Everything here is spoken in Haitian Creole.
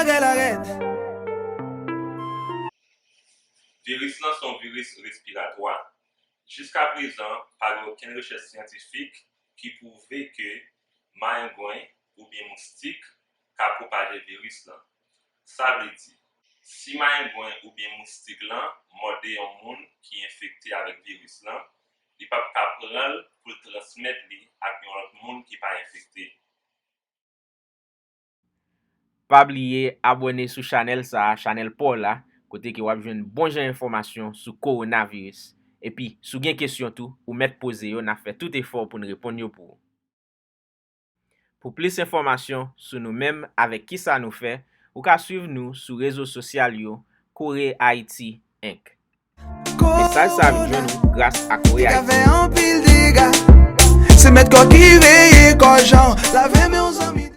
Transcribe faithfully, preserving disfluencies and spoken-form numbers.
Bagay la rèd. Viris lan se yon viris respiratwa. Jiskaprezan, pa gen okenn rechèch syantifik ki pwouve ke marengwen oubyen moustik ka pwopaje viris lan. Sa vle di, si marengwen oubyen moustik lan mòde yon moun ki enfekte avèk viris lan, li p ap ka pran l pou l transmèt li ak yon lòt moun ki pa enfekte. Pa bliye abòne sou chanèl sa a, chanèl pa w la, kote ke w ap jwenn bon jan enfòmasyon sou kowonaviris. Epi, si w gen kesyon tou, ou mèt poze yo, n ap fè tout efò pou n reponn yo pou ou. Pou plis enfòmasyon sou nou menm avèk kisa nou fè, ou ka swiv nou sou rezo sosyal yo Kore Ayiti Enk. Mesaj sa a vin jwenn ou gras a Kore Ayiti. Fè anpil dega. Se mèt kò ki veye kò jan. Lave men yon zanmi.